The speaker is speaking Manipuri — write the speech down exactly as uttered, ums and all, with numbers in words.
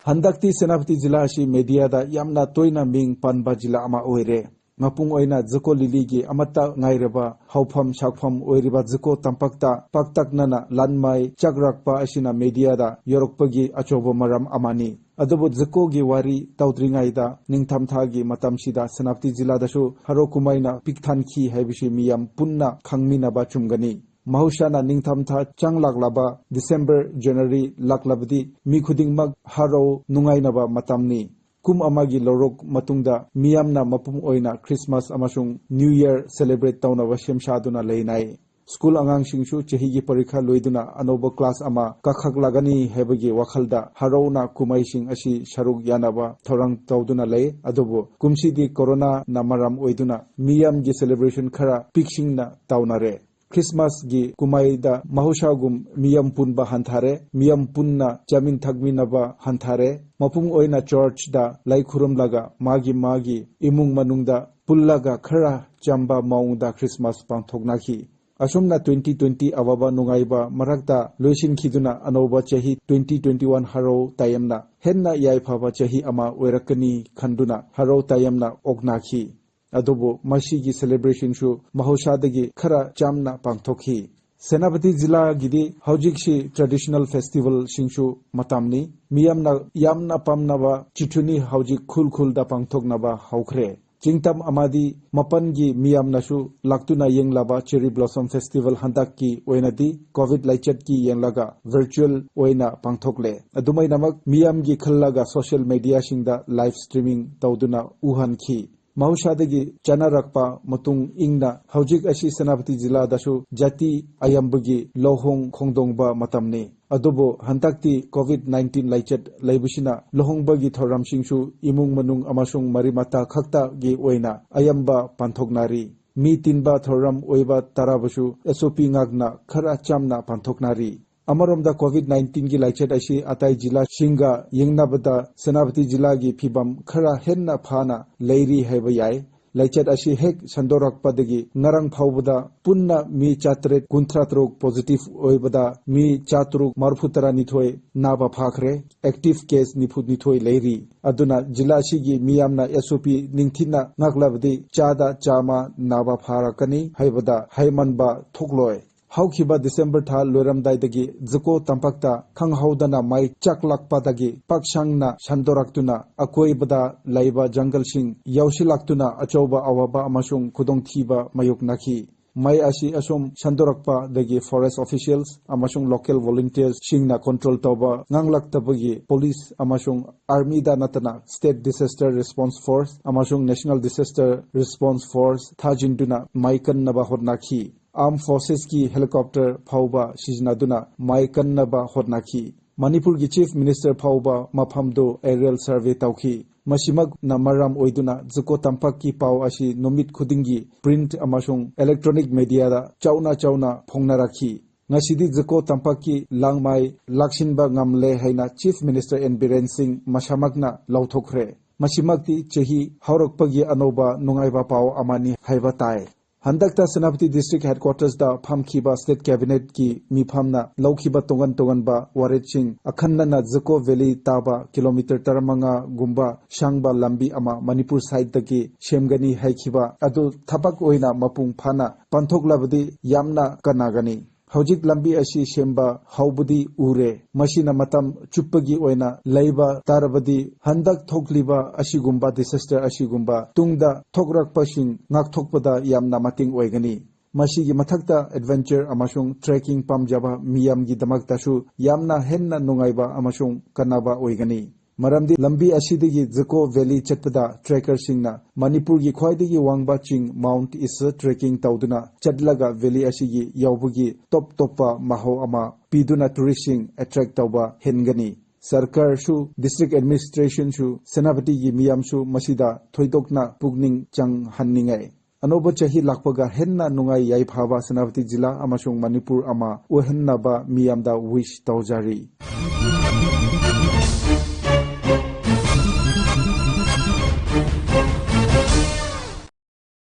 ꯍꯟꯗꯛꯇꯤ ꯁꯦꯅꯥꯄꯇꯤ ꯖꯤꯂꯥ ꯑꯁꯤ ꯃꯦꯗꯤꯌꯥꯗ ꯌꯥꯝꯅ ꯇꯣꯏꯅ ꯃꯤꯡ ꯄꯟꯕ ꯖꯤꯂꯥ ꯑꯃ ꯑꯣꯏꯔꯦ꯫ ꯃꯄꯨꯡ ꯑꯣꯏꯅ ꯖꯨꯀꯣ ꯂꯤꯂꯤꯒꯤ ꯑꯃꯠꯇ ꯉꯥꯏꯔꯕ ꯍꯧꯐꯝ ꯁꯥꯠꯐꯝ ꯑꯣꯏꯔꯤꯕ ꯖꯨꯀꯣ ꯇꯝꯄꯥꯛꯇ ꯄꯥꯛꯇꯛꯅꯅ ꯂꯥꯟꯃꯩ ꯆꯥꯛꯔꯛꯄ ꯑꯁꯤꯅ ꯃꯦꯗꯤꯌꯥꯗ ꯌꯧꯔꯛꯄꯒꯤ ꯑꯆꯧꯕ ꯃꯔꯝ ꯑꯃꯅꯤ꯫ ꯑꯗꯨꯕꯨ ꯖꯨꯀꯣꯒꯤ ꯋꯥꯔꯤ ꯇꯧꯗ꯭ꯔꯤꯉꯩꯗ ꯅꯤꯡꯊꯝꯊꯥꯒꯤ ꯃꯇꯝꯁꯤꯗ ꯁꯦꯅꯥꯄꯇꯤ ꯖꯤꯂꯥꯗꯁꯨ ꯍꯔꯥꯎ ꯀꯨꯝꯍꯩꯅ ꯄꯤꯛ ꯊꯟꯈꯤ ꯍꯥꯏꯕꯁꯤ ꯃꯤꯌꯥꯝ ꯄꯨꯟꯅ ꯈꯪꯃꯤꯟꯅꯕ ꯆꯨꯝꯒꯅꯤ꯫ ꯃꯍꯧꯁꯥꯅ ꯅꯤꯡꯊꯝꯊꯥ ꯆꯪꯂꯛꯂꯕ ꯗꯤꯁꯦꯝꯕꯔ, ꯖꯅꯋꯥꯔꯤ ꯂꯥꯛꯂꯕꯗꯤ ꯃꯤ ꯈꯨꯗꯤꯡꯃꯛ ꯍꯔꯥꯎ ꯅꯨꯡꯉꯥꯏꯅꯕ ꯃꯇꯝꯅꯤ꯫ ꯀꯨꯝ ꯑꯃꯒꯤ ꯂꯧꯔꯣꯛ ꯃꯇꯨꯡꯗ ꯃꯤꯌꯥꯝꯅ ꯃꯄꯨꯝ ꯑꯣꯏꯅ ꯈ꯭ꯔꯤꯁꯃꯥꯁ ꯑꯃꯁꯨꯡ ꯅ꯭ꯌꯨ ꯌꯔ ꯁꯦꯂꯦꯕ꯭ꯔꯦꯠ ꯇꯧꯅꯕ ꯁꯦꯝ ꯁꯥꯗꯨꯅ ꯂꯩꯅꯩ꯫ ꯁ꯭ꯀꯨꯜ ꯑꯉꯥꯡꯁꯤꯡꯁꯨ ꯆꯍꯤꯒꯤ ꯄꯔꯤꯈꯥ ꯂꯣꯏꯗꯨꯅ ꯑꯅꯧꯕ ꯀ꯭ꯂꯥꯁ ꯑꯃ ꯀꯥꯈꯠꯂꯒꯅꯤ ꯍꯥꯏꯕꯒꯤ ꯋꯥꯈꯜꯗ ꯍꯔꯥꯎꯅ ꯀꯨꯝꯍꯩꯁꯤꯡ ꯑꯁꯤ ꯁꯔꯨꯛ ꯌꯥꯅꯕ ꯊꯧꯔꯥꯡ ꯇꯧꯗꯨꯅ ꯂꯩ꯫ ꯑꯗꯨꯕꯨ ꯀꯨꯝꯁꯤꯗꯤ ꯀꯣꯔꯣꯅꯥꯅ ꯃꯔꯝ ꯑꯣꯏꯗꯨꯅ ꯃꯤꯌꯥꯝꯒꯤ ꯁꯦꯂꯦꯕ꯭ꯔꯦꯁꯟ ꯈꯔ ꯄꯤꯛꯁꯤꯡꯅ ꯇꯧꯅꯔꯦ꯫ ꯈ꯭ꯔꯤꯁꯃꯥꯁꯀꯤ ꯀꯨꯝꯍꯩꯗ ꯃꯍꯧꯁꯥꯒꯨꯝ ꯃꯤꯌꯥꯝ ꯄꯨꯟꯕ ꯍꯟꯊꯔꯦ, ꯃꯤꯌꯥꯝ ꯄꯨꯟꯅ ꯆꯥꯃꯤꯟ ꯊꯛꯃꯤꯟꯅꯕ ꯍꯟꯊꯔꯦ꯫ ꯃꯄꯨꯡ ꯑꯣꯏꯅ ꯆꯔꯆꯇ ꯂꯥꯏ ꯈꯨꯔꯨꯝꯂꯒ ꯃꯥꯒꯤ ꯃꯥꯒꯤ ꯏꯃꯨꯡ ꯃꯅꯨꯡꯗ ꯄꯨꯜꯂꯒ ꯈꯔ ꯆꯝꯕ ꯃꯑꯣꯡꯗ ꯈ꯭ꯔꯤꯁꯃꯥꯁ ꯄꯥꯡꯊꯣꯛꯅꯈꯤ꯫ ꯑꯁꯨꯝꯅ twenty twenty ꯑꯋꯥꯕ ꯅꯨꯡꯉꯥꯏꯕ ꯃꯔꯛꯇ ꯂꯣꯏꯁꯤꯟꯈꯤꯗꯨꯅ ꯑꯅꯧꯕ ꯆꯍꯤ twenty twenty one ꯍꯔꯥꯎ ꯇꯌꯥꯝꯅ ꯍꯦꯟꯅ ꯌꯥꯏꯐꯕ ꯆꯍꯤ ꯑꯃ ꯑꯣꯏꯔꯛꯀꯅꯤ ꯈꯟꯗꯨꯅ ꯍꯔꯥꯎ ꯇꯌꯥꯝꯅ ꯑꯣꯛꯅꯈꯤ꯫ ꯑꯗꯨꯕꯨ ꯃꯁꯤꯒꯤ ꯁꯦꯂꯦꯕ꯭ꯔꯦꯁꯟꯁꯨ ꯃꯍꯧꯁꯥꯗꯒꯤ ꯈꯔ ꯆꯝꯅ ꯄꯥꯡꯊꯣꯛꯈꯤ꯫ ꯁꯦꯅꯥꯄꯇꯤ ꯖꯤꯂꯥꯒꯤꯗꯤ ꯍꯧꯖꯤꯛꯁꯤ ꯇ꯭ꯔꯦꯗꯤꯁꯅꯦꯜ ꯐꯦꯁꯇꯤꯚꯦꯜꯁꯤꯡꯁꯨ ꯃꯇꯝꯅꯤ꯫ ꯃꯤꯌꯥꯝꯅ ꯌꯥꯝꯅ ꯄꯥꯝꯅꯕ ꯆꯤꯊꯨꯅꯤ ꯍꯧꯖꯤꯛ ꯈꯨꯜ ꯈꯨꯜꯗ ꯄꯥꯡꯊꯣꯛꯅꯕ ꯍꯧꯈ꯭ꯔꯦ꯫ ꯆꯤꯡꯇꯝ ꯑꯃꯗꯤ ꯃꯄꯥꯟꯒꯤ ꯃꯤꯌꯥꯝꯅꯁꯨ ꯂꯥꯛꯇꯨꯅ ꯌꯦꯡꯂꯕ ꯆꯦꯔꯤ ꯕ꯭ꯂꯣꯁꯝ ꯐꯦꯁꯇꯤꯚꯦꯜ ꯍꯟꯗꯛꯀꯤ ꯑꯣꯏꯅꯗꯤ ꯀꯣꯚꯤꯗ ꯂꯥꯏꯆꯠꯀꯤ ꯌꯦꯡꯂꯒ ꯚꯔꯆꯨꯋꯦꯜ ꯑꯣꯏꯅ ꯄꯥꯡꯊꯣꯛꯂꯦ꯫ ꯑꯗꯨꯃꯥꯏꯅꯃꯛ ꯃꯤꯌꯥꯝꯒꯤ ꯈꯜꯂꯒ ꯁꯣꯁꯤꯌꯦꯜ ꯃꯦꯗꯤꯌꯥꯁꯤꯡꯗ ꯂꯥꯏꯚ ꯁ꯭ꯇ꯭ꯔꯤꯃꯤꯡ ꯇꯧꯗꯨꯅ ꯎꯍꯟꯈꯤ꯫ ꯃꯍꯧꯁꯥꯗꯒꯤ ꯆꯠꯅꯔꯛꯄ ꯃꯇꯨꯡ ꯏꯟꯅ ꯍꯧꯖꯤꯛ ꯑꯁꯤ ꯁꯦꯅꯥꯄꯇꯤ ꯖꯤꯂꯥꯗꯁꯨ ꯖꯥꯇꯤ ꯑꯌꯥꯝꯕꯒꯤ ꯂꯨꯍꯣꯡ ꯈꯣꯡꯗꯣꯡꯕ ꯃꯇꯝꯅꯤ꯫ ꯑꯗꯨꯕꯨ ꯍꯟꯗꯛꯇꯤ ꯀꯣꯚꯤꯗ ꯅꯥꯏꯟꯇꯤꯟ ꯂꯥꯏꯆꯠ ꯂꯩꯕꯁꯤꯅ ꯂꯨꯍꯣꯡꯕꯒꯤ ꯊꯧꯔꯝꯁꯤꯡꯁꯨ ꯏꯃꯨꯡ ꯃꯅꯨꯡ ꯑꯃꯁꯨꯡ ꯃꯔꯤ ꯃꯇꯥ ꯈꯛꯇꯒꯤ ꯑꯣꯏꯅ ꯑꯌꯥꯝꯕ ꯄꯥꯡꯊꯣꯛꯅꯔꯤ꯫ ꯃꯤ ꯇꯤꯟꯕ ꯊꯧꯔꯝ ꯑꯣꯏꯕ ꯇꯥꯔꯕꯁꯨ S O P ꯉꯥꯛꯅ ꯈꯔ ꯆꯝꯅ ꯄꯥꯡꯊꯣꯛꯅꯔꯤ꯫ ꯑꯃꯔꯣꯝꯗ ꯀꯣꯚꯤꯗ ꯅꯥꯏꯟꯇꯤꯟꯒꯤ ꯂꯥꯏꯆꯠ ꯑꯁꯤ ꯑꯇꯩ ꯖꯤꯂꯥꯁꯤꯡꯒ ꯌꯦꯡꯅꯕꯗ ꯁꯦꯅꯥꯄꯇꯤ ꯖꯤꯂꯥꯒꯤ ꯐꯤꯕꯝ ꯈꯔ ꯍꯦꯟꯅ ꯐꯅ ꯂꯩꯔꯤ ꯍꯥꯏꯕ ꯌꯥꯏ꯫ ꯂꯥꯏꯆꯠ ꯑꯁꯤ ꯍꯦꯛ ꯁꯟꯗꯣꯔꯛꯄꯗꯒꯤ ꯉꯔꯥꯡ ꯐꯥꯎꯕꯗ ꯄꯨꯟꯅ ꯃꯤ ꯆꯥꯇꯔꯦꯠ ꯀꯨꯟꯊ꯭ꯔꯥ ꯇꯔꯨꯛ ꯄꯣꯖꯤꯇꯤꯚ ꯑꯣꯏꯕꯗ ꯃꯤ ꯆꯥꯇꯔꯨꯛ ꯃꯔꯤꯐꯨ ꯇꯔꯥꯅꯤꯊꯣꯏ ꯅꯥꯕ ꯐꯥꯈ꯭ꯔꯦ꯫ ꯑꯦꯛꯇꯤꯚ ꯀꯦꯁ ꯅꯤꯐꯨꯅꯤꯊꯣꯏ ꯂꯩꯔꯤ꯫ ꯑꯗꯨꯅ ꯖꯤꯂꯥ ꯑꯁꯤꯒꯤ ꯃꯤꯌꯥꯝꯅ ꯑꯦꯁ ꯑꯣ ꯄꯤ ꯅꯤꯡꯊꯤꯅ ꯉꯥꯛꯂꯕꯗꯤ ꯆꯥꯗ ꯆꯥꯝꯃ ꯅꯥꯕ ꯐꯥꯔꯛꯀꯅꯤ ꯍꯥꯏꯕꯗ ꯍꯥꯏꯃꯟꯕ ꯊꯣꯛꯂꯣꯏ꯫ ꯍꯧꯈꯤꯕ ꯗꯤꯁꯦꯝꯕꯔ ꯊꯥ ꯂꯣꯏꯔꯝꯗꯥꯏꯗꯒꯤ ꯖꯨꯀꯣ ꯇꯝꯄꯥꯛꯇ ꯈꯪꯍꯧꯗꯅ ꯃꯩ ꯆꯥꯛꯂꯛꯄꯗꯒꯤ ꯄꯥꯛꯁꯪꯅ ꯁꯟꯗꯣꯔꯛꯇꯨꯅ ꯑꯀꯣꯏꯕꯗ ꯂꯩꯕ ꯖꯪꯒꯜꯁꯤꯡ ꯌꯥꯎꯁꯤꯜꯂꯛꯇꯨꯅ ꯑꯆꯧꯕ ꯑꯋꯥꯕ ꯑꯃꯁꯨꯡ ꯈꯨꯗꯣꯡꯊꯤꯕ ꯃꯥꯌꯣꯛꯅꯈꯤ꯫ ꯃꯩ ꯑꯁꯤ ꯑꯁꯨꯝ ꯁꯟꯗꯣꯔꯛꯄꯗꯒꯤ ꯐꯣꯔꯦꯁ ꯑꯣꯐꯤꯁꯤꯌꯦꯜꯁ ꯑꯃꯁꯨꯡ ꯂꯣꯀꯦꯜ ꯚꯣꯂꯨꯟꯇꯤꯌꯔꯁꯤꯡꯅ ꯀꯟꯇ꯭ꯔꯣꯜ ꯇꯧꯕ ꯉꯝꯂꯛꯇꯕꯒꯤ ꯄꯨꯂꯤꯁ ꯑꯃꯁꯨꯡ ꯑꯥꯔꯃꯤꯗ ꯅꯠꯇꯅ ꯁ꯭ꯇꯦꯠ ꯗꯤꯁꯥꯁꯇꯔ ꯔꯦꯁꯄꯣꯟꯁ ꯐꯣꯔꯁ ꯑꯃꯁꯨꯡ ꯅꯦꯁꯅꯦꯜ ꯗꯤꯁꯥꯁꯇꯔ ꯔꯦꯁꯄꯣꯟꯁ ꯐꯣꯔꯁ ꯊꯥꯖꯤꯟꯗꯨꯅ ꯃꯩ ꯀꯟꯅꯕ ꯍꯣꯠꯅꯈꯤ꯫ ꯑꯥꯔꯝ ꯐꯣꯔꯁꯦꯁꯀꯤ ꯍꯦꯂꯤꯀꯣꯞꯇꯔ ꯐꯥꯎꯕ ꯁꯤꯖꯤꯟꯅꯗꯨꯅ ꯃꯩ ꯀꯟꯅꯕ ꯍꯣꯠꯅꯈꯤ꯫ ꯃꯅꯤꯄꯨꯔꯒꯤ ꯆꯤꯐ ꯃꯤꯅꯤꯁꯇꯔ ꯐꯥꯎꯕ ꯃꯐꯝꯗꯨ ꯑꯦꯔꯤꯌꯦꯜ ꯁꯔꯚꯦ ꯇꯧꯈꯤ꯫ ꯃꯁꯤꯃꯛꯅ ꯃꯔꯝ ꯑꯣꯏꯗꯨꯅ ꯖꯨꯀꯣ ꯇꯝꯄꯥꯛꯀꯤ ꯄꯥꯎ ꯑꯁꯤ ꯅꯨꯃꯤꯠ ꯈꯨꯗꯤꯡꯒꯤ ꯄ꯭ꯔꯤꯟꯠ ꯑꯃꯁꯨꯡ ꯏꯂꯦꯛꯇ꯭ꯔꯣꯅꯤꯛ ꯃꯦꯗꯤꯌꯥꯗ ꯆꯥꯎꯅ ꯆꯥꯎꯅ ꯐꯣꯡꯅꯔꯛꯈꯤ꯫ ꯉꯁꯤꯗꯤ ꯖꯨꯀꯣ ꯇꯝꯄꯥꯛꯀꯤ ꯂꯥꯡꯃꯩ ꯂꯥꯛꯁꯤꯟꯕ ꯉꯝꯂꯦ ꯍꯥꯏꯅ ꯆꯤꯐ ꯃꯤꯅꯤꯁꯇꯔ ꯑꯦꯟ ꯕꯤꯔꯦꯟ ꯁꯤꯡ ꯃꯁꯥꯃꯛꯅ ꯂꯥꯎꯊꯣꯛꯈ꯭ꯔꯦ꯫ ꯃꯁꯤꯃꯛꯇꯤ ꯆꯍꯤ ꯍꯧꯔꯛꯄꯒꯤ ꯑꯅꯧꯕ ꯅꯨꯡꯉꯥꯏꯕ ꯄꯥꯎ ꯑꯃꯅꯤ ꯍꯥꯏꯕ ꯇꯥꯏ꯫ ꯍꯟꯗꯛꯇ ꯁꯦꯅꯥꯄꯇꯤ ꯗꯤꯁꯇ꯭ꯔꯤꯛ ꯍꯦꯗꯀ꯭ꯋꯥꯇꯔꯁꯇ ꯐꯝꯈꯤꯕ ꯁ꯭ꯇꯦꯠ ꯀꯦꯕꯤꯅꯦꯠꯀꯤ ꯃꯤꯐꯝꯅ ꯂꯧꯈꯤꯕ ꯇꯣꯉꯥꯟ ꯇꯣꯉꯥꯟꯕ ꯋꯥꯔꯦꯞꯁꯤꯡ ꯑꯈꯟꯅꯅ ꯖꯨꯀꯣ ꯚꯦꯂꯤ ꯇꯥꯕ ꯀꯤꯂꯣꯃꯤꯇꯔ ꯇꯔꯥꯃꯉꯥꯒꯨꯝꯕ ꯁꯥꯡꯕ ꯂꯝꯕꯤ ꯑꯃ ꯃꯅꯤꯄꯨꯔ ꯁꯥꯏꯠꯇꯒꯤ ꯁꯦꯝꯒꯅꯤ ꯍꯥꯏꯈꯤꯕ ꯑꯗꯨ ꯊꯕꯛ ꯑꯣꯏꯅ ꯃꯄꯨꯡ ꯐꯥꯅ ꯄꯥꯡꯊꯣꯛꯂꯕꯗꯤ ꯌꯥꯝꯅ ꯀꯥꯟꯅꯒꯅꯤ꯫ ꯍꯧꯖꯤꯛ ꯂꯝꯕꯤ ꯑꯁꯤ ꯁꯦꯝꯕ ꯍꯧꯕꯗꯤ ꯎꯔꯦ꯫ ꯃꯁꯤꯅ ꯃꯇꯝ ꯆꯨꯞꯄꯒꯤ ꯑꯣꯏꯅ ꯂꯩꯕ ꯇꯥꯔꯕꯗꯤ ꯍꯟꯗꯛ ꯊꯣꯛꯂꯤꯕ ꯑꯁꯤꯒꯨꯝꯕ ꯗꯤꯁꯥꯁꯇꯔ ꯑꯁꯤꯒꯨꯝꯕ ꯇꯨꯡꯗ ꯊꯣꯛꯂꯛꯄꯁꯤꯡ ꯉꯥꯛꯊꯣꯛꯄꯗ ꯌꯥꯝꯅ ꯃꯇꯦꯡ ꯑꯣꯏꯒꯅꯤ꯫ ꯃꯁꯤꯒꯤ ꯃꯊꯛꯇ ꯑꯦꯗꯚꯦꯟꯆꯔ ꯑꯃꯁꯨꯡ ꯇ꯭ꯔꯦꯀꯤꯡ ꯄꯥꯝꯖꯕ ꯃꯤꯌꯥꯝꯒꯤꯗꯃꯛꯇꯁꯨ ꯌꯥꯝꯅ ꯍꯦꯟꯅ ꯅꯨꯡꯉꯥꯏꯕ ꯑꯃꯁꯨꯡ ꯀꯥꯟꯅꯕ ꯑꯣꯏꯒꯅꯤ꯫ ꯃꯔꯝꯗꯤ ꯂꯝꯕꯤ ꯑꯁꯤꯗꯒꯤ ꯖꯨꯀꯣ ꯚꯦꯂꯤ ꯆꯠꯄꯗ ꯇ꯭ꯔꯦꯀꯔꯁꯤꯡꯅ ꯃꯅꯤꯄꯨꯔꯒꯤ ꯈ꯭ꯋꯥꯏꯗꯒꯤ ꯋꯥꯡꯕ ꯆꯤꯡ ꯃꯥꯎꯟꯠ ꯏꯁ ꯇ꯭ꯔꯦꯀꯤꯡ ꯇꯧꯗꯨꯅ ꯆꯠꯂꯒ ꯚꯦꯂꯤ ꯑꯁꯤꯒꯤ ꯌꯧꯕꯒꯤ ꯇꯣꯞ ꯇꯣꯞꯄ ꯃꯍꯥꯎ ꯑꯃ ꯄꯤꯗꯨꯅ ꯇꯨꯔꯤꯁꯁꯤꯡ ꯑꯦꯇ꯭ꯔꯦꯛ ꯇꯧꯕ ꯍꯦꯟꯒꯅꯤ꯫ ꯁꯔꯀꯥꯔꯁꯨ, ꯗꯤꯁꯇ꯭ꯔꯤꯛ ꯑꯦꯗꯃꯤꯅꯤꯁꯇ꯭ꯔꯦꯁꯟꯁꯨ, ꯁꯦꯅꯥꯄꯇꯤꯒꯤ ꯃꯤꯌꯥꯝꯁꯨ ꯃꯁꯤꯗ ꯊꯣꯏꯗꯣꯛꯅ ꯄꯨꯛꯅꯤꯡ ꯆꯪꯍꯟꯅꯤꯡꯉꯥꯏ꯫ ꯑꯅꯧꯕ ꯆꯍꯤ ꯂꯥꯛꯄꯒ ꯍꯦꯟꯅ ꯅꯨꯡꯉꯥꯏ ꯌꯥꯏꯐꯕ ꯁꯦꯅꯥꯄꯇꯤ ꯖꯤꯂꯥ ꯑꯃꯁꯨꯡ ꯃꯅꯤꯄꯨꯔ ꯑꯃ ꯑꯣꯏꯍꯟꯅꯕ ꯃꯤꯌꯥꯝꯗ ꯋꯤꯁ ꯇꯧꯖꯔꯤ꯫